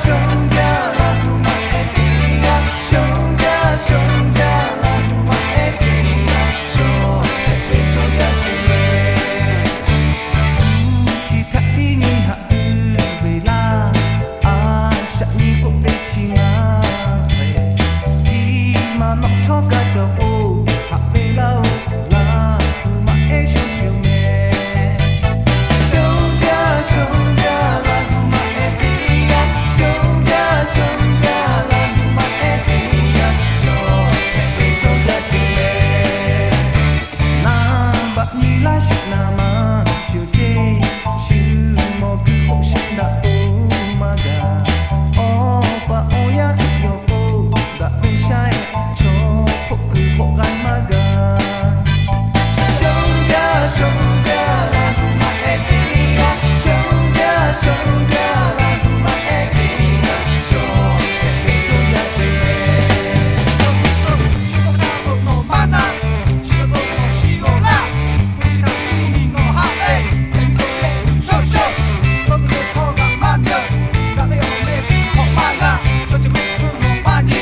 Shonˇ jaˇ Laˇ hu maꞈ ehˉ teˇ g'aˇ, shonˇ jaˇ, shonˇ jaˇ Laˇ hu maꞈ ehˉ teˇ g'aˇ, chaw hpehꞈ ve shonˇ jaˇ shu lehˬ. Kuˬ shi htaꞈ tiˉ nyi haꞈ uiˍ ve laˇ, a shaꞈ nyi k'oˆ teˇ chi ngaˇ hpehꞈ, chi ma nawꞈ htawˇ kaꞈ cawˬ k'o, haꞈ ve laˇ-oˬ, Laˇ hu maꞈ ehˉ shonˇ shu mehˍ. Shonˇ jaˇ, shonˇ jaˇ Laˇ hu maꞈ ehˉ teˇ g'aˇ, shonˇ jaˇ, shonˇ jaˇ Laˇ hu maꞈ ehˉ teˇ g'aˇ, chaw hpehꞈ ve shonˇ jaˇ shu lehˬ. Naˍ baꞈ nyi laˇ sheˍ naˍ ma shuˍ ceˇ, shu mawˬ kuiˬ k'oˆ sheˍ daꞈ to maˇ gaˬ. Awˬ pa awˬ yaˇ hk'e yawˬ k'o, daꞈ ve shaˉ-ehˍ chaw hk'oˆ kuiˬ k'awꞈ k'ai maˇ gaˬ. Shonˇ jaˇ, shonˇ jaˇ Laˇ hu maꞈ ehˉ teˇ g'aˇ, shonˇ jaˇ, shonˇ jaˇ Laˇ hu maꞈ ehˉ teˇ g'aˇ, chaw hpehꞈ ve shonˇ jaˇ shu lehˬ. Chi k'o kaꞈ k'o nawˬ maˇ na, chi k'o nawˬ shiˍ g'awˬ laˇ, k'o chi kaꞈ kuˇ miˬ nawˬ haꞈ leh, yaꞈ nyi k'o k'oˆ uiˍ shawˉ shawˉ, k'oˆ ve lo htawˇ kaꞈ maˇ miˬ-oˬ, daꞈ ve awˬ meh hk'awꞈ maˇ g'a, chaw ceuˬ mehˆ hpfuhˇ nawˬ maˇ nyi,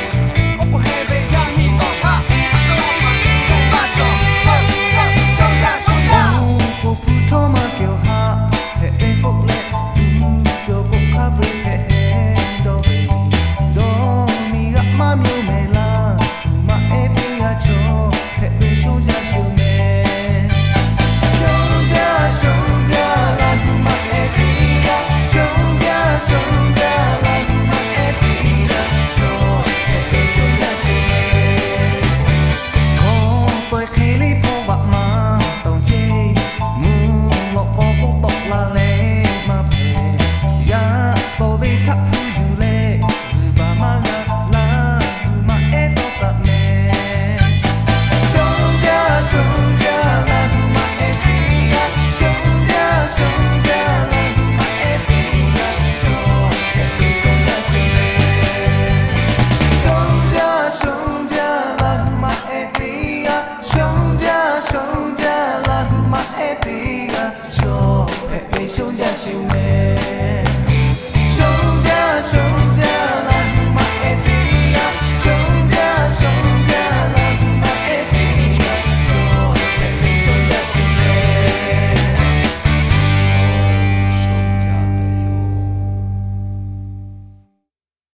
oˉ k'oˍ heh ve yaˇ miˇ nawˬ htaꞈ a kaˇ laˇ paˍ teˇ g'aˇ maˇ cawˬ, htawˇ htawˇ shonˇ jaˇ shonˇ jaˇ. Oˉ k'oˍ hpu htawˇ maˇ kehˬ-oˬ haꞈ hpehꞈ ve k'oˆ leh, kuˬ cawˬ k'o hk'a peu-eˬ hpehꞈ hehˉ dawˇ ve, dawˇ miˬ g'aꞈ maˇ miˬ-oˬ mehˍ laˇ, maꞈ ehˉ teˇ g'aˇ chaw hpehꞈ ve shonˇ jaˇ shu mehˍ. Shonˇ jaˇ, shonˇ jaˇ Laˇ hu maꞈ ehˉ teˇ g'aˇ, shonˇ jaˇ, shonˇ jaˇ Laˇ hu maꞈ ehˉ teˇ g'aˇ, chaw hpehꞈ ve shonˇ jaˇ shu mehˍ. K'awꞈ taweh hk'e le hpawˇ vaꞈ maˇ tawˍ ceˇ, mvuhˇ lawꞈ k'aw k'oˆ tawˆ la leh maˇ hpehꞈ. Yaꞈ k'aw ve htaꞈ hpuˇ yuˬ leh, vuiˬ baˬ maˇ g'a Laˇ hu maꞈ ehˉ tawˇ taꞈ mehˍ. Shonˇ jaˇ, shonˇ jaˇ Laˇ hu maꞈ ehˉ teˇ g'aˇ, shonˇ jaˇ, shonˇ jaˇ Laˇ hu maꞈ ehˉ teˇ g'aˇ, chaw hpehꞈ ve shonˇ jaˇ shu mehˍ. Shonˇ jaˇ, shonˇ jaˇ Laˇ hu maꞈ ehˉ teˇ g'aˇ, shonˇ jaˇ, shonˇ jaˇ Laˇ hu maꞈ ehˉ teˇ g'aˇ, chaw hpehꞈ ve shonˇ jaˇ shu mehˍ.